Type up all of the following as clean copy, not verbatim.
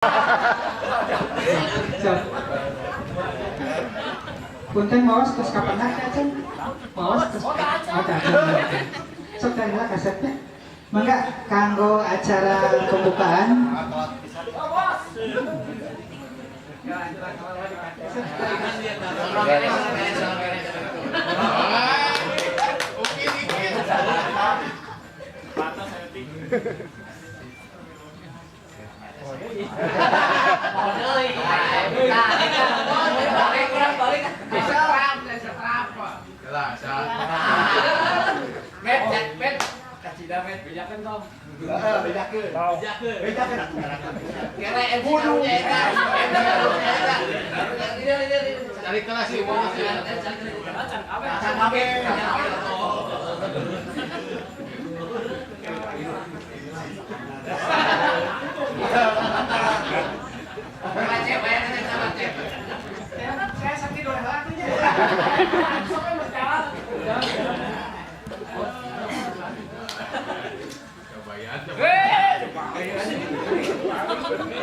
Sok. Punten, maos tos kapendak acan? Maos tos, oh, acan. Sok teh lah kasetnya. Mangga kanggo acara pembukaan.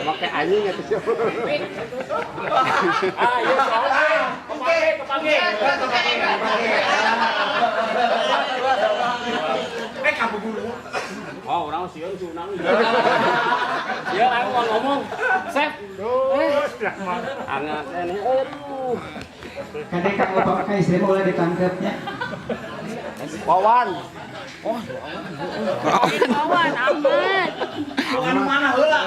Pakai anjing atau siapa? Oh, orang sieun sunang. Ya, aku mau ngomong. Sep. Angat ini. Aduh. Kade kanggo bapak ka istri mah ulah ditangkepnya. Wawan. Wawan aman. Anu mana heula?